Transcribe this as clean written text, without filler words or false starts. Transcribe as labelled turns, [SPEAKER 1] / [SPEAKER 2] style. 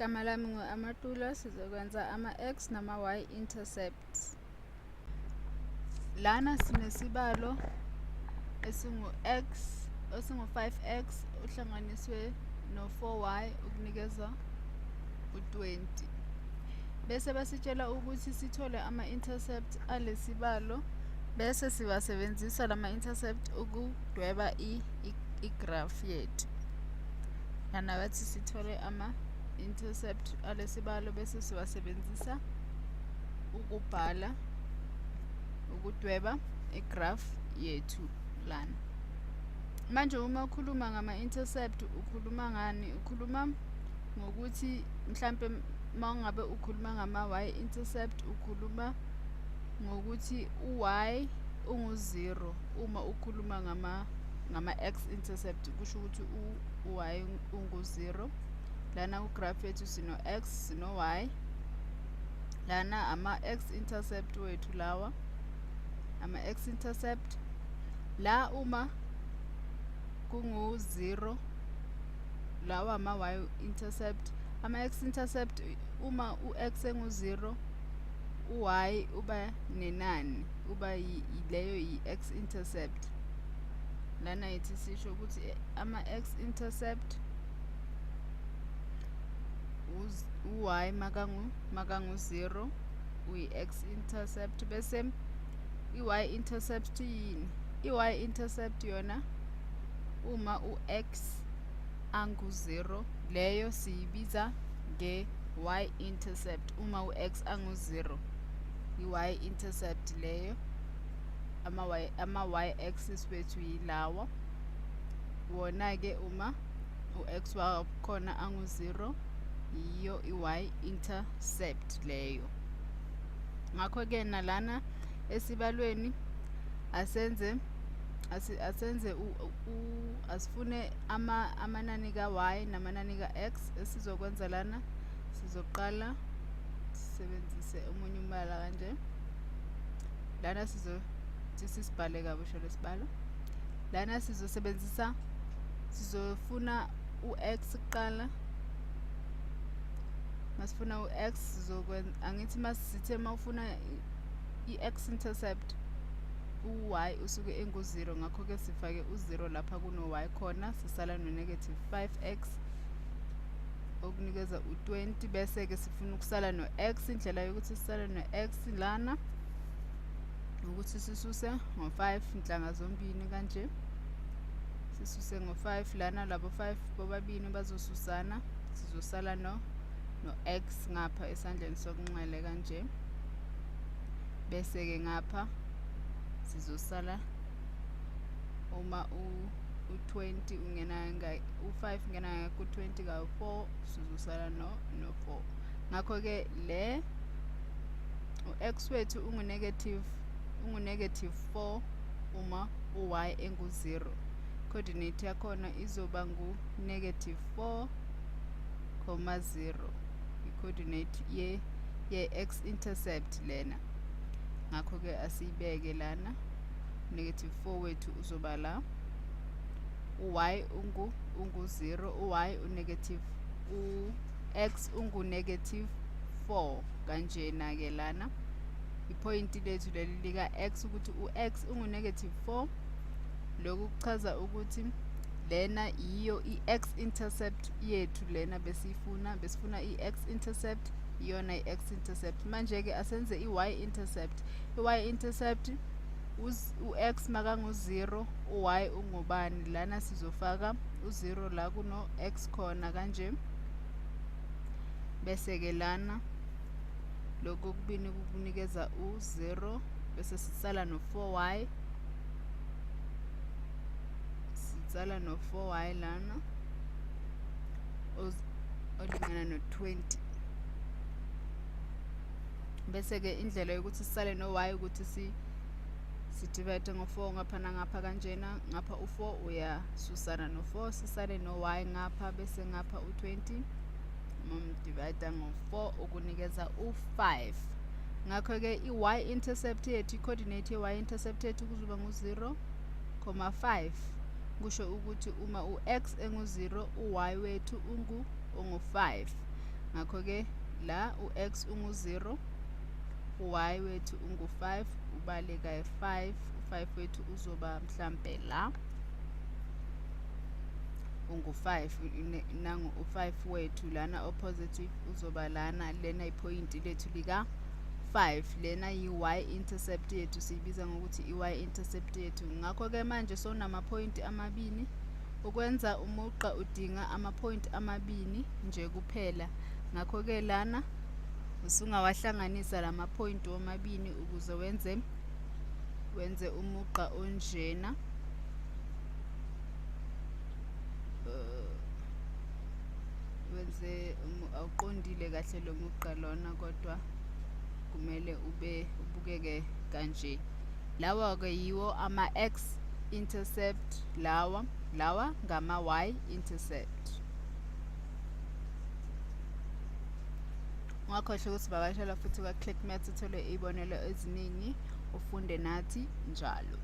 [SPEAKER 1] Igama lami ngu-Amatula, sizokwenza ama-x nama-y intercepts. Lana sinesibalo esingu-x, esingu-5x uhlanganiswe no-4y ukunikeza u-20. Bese basitshela ukuthi sithole ama-intercept alesibalo, bese siwasebenzisa lama-intercept ukudweba i-graph yethu. Lana bathi sithole ama-intercept alesibalo bese siwasebenzisa ukubhala, ukudweba i-graph yethu lana. Manje uma ukhuluma ngama-intercept ukhuluma ngani? Ukhuluma ngokuthi mhlampe uma ngabe ukhuluma ngama-y intercept ukhuluma ngokuthi u-y ungu-0. Uma ukhuluma ngama-x intercept kusho ukuthi u-y ungu-0. Lana ku-graph yethu sino-x, sino-y. Lana ama-x intercept wethu lawa, ama-x intercept la uma kungu-0, lawa ama-y intercept. Ama-x intercept uma u-x engu-0, u-y uba nenani, uba leyo yi-x intercept. Lana ithi sisho ukuthi ama-x intercept u-y makangu-0 uyi-x intercept. Bese i-y intercept yini? I-y intercept yona uma u-x angu-0, leyo siyibiza nge-y intercept. Uma u-x angu-0, i-y intercept leyo, ama-y axis wethu yilawa. Wona-ke uma u-x wakhona angu-0, yiyo i-y intercept leyo. Ngakho-ke nalana esibalweni asenze asenze asifune amanani ka-y namanani ka-x. Esizokwenza lana, sizoqala sisebenzise omunye umbala kanje. Lana sizothi sisibhale kabusha lesibalo. Lana sizosebenzisa, sizofuna u-x kuqala. Masifuna u-x sizokwenza, angithi masithe mawufuna i-x intercept u-y usuke engu-0, ngakho-ke sifake u-0 lapha kuno-y khona, sisala no-negative 5x okunikeza u-20. Bese-ke sifuna ukusala no-x. Indlela yokuthi sisale no-x lana ukuthi sisuse ngo-5 nhlanga zombini kanje, sisuse ngo-5 lana, labo 5 bobabini bazosusana, sizosala no-x ngapha esandleni sokunxele kanje. Bese-ke ngapha sizosala uma u-20 ungena u-5 ungena ku-20 ka-4, sizosala no-4. Ngakho-ke le u-x wethu ungu-negative 4 uma u-y engu-0. Coordinate yakhona izoba ngu-negative 4 comma 0, i-coordinate ye-x intercept lena. Ngakho-ke asiyibeke lana, negative 4 wethu uzoba la, u-y ungu-0, u-y u-negative, u-x ungu-negative 4 kanjena-ke. Lana iphoyinti lethu leli lika-x, ukuthi u-x ungu-negative 4. Lokhu kuchaza ukuthi lena yiyo i-x intercept yethu lena besiyifuna, besifuna i-x intercept, iyona i-x intercept. Manje-ke asenze i-y intercept. I-y intercept, u-x makangu-0, u-y ungubani? Lana sizofaka u-0 la kuno-x khona kanje. Bese-ke lana lokhu kokubili kukunikeza u-0, bese sisala no-4y, sitsala no-4y lana olingana no-20. Bese-ke indlela yokuthi sisale no-y ukuthi si-divide ngo-4 ngapha nangapha kanjena. Ngapha u-4 uyasusana no-4, sisale no-y ngapha, bese ngapha u-20 uma um-divide ngo-4 ukunikeza u-5. Ngakho-ke i-y intercept yethu, i-coordinate ye-y intercept yethu kuzoba ngu-0,5. Kusho ukuthi uma u-x engu-0, u-y wethu ungu-5. Ngakho-ke la u-x ungu-0, u-y wethu ungu-5, ubale kayi-5, u-5 wethu uzoba mhlampe la ungu-5, nangu u-5 wethu lana o-positive uzoba lana. Lena iphoyinti lethu lika-5, lena yi-y intercept yethu, siyibiza ngokuthi i-y intercept yethu. Ngakho-ke manje sowunamaphoyinti amabini. Ukwenza umugqa udinga amaphoyinti amabini nje kuphela. Ngakho-ke lana usungawahlanganisa lamaphoyinti womabini ukuze wenze umugqa onjena. Wenze awuqondile kahle lo mugqa lona, kodwa kumele ube ubukeke kanje. Lawa-ke yiwo ama-x intercept, lawa ngama-y intercept. Ungakhohlwa ukusivakashela futhi kwa-Click Maths, uthole iy'bonelo eziningi, ufunde nathi njalo.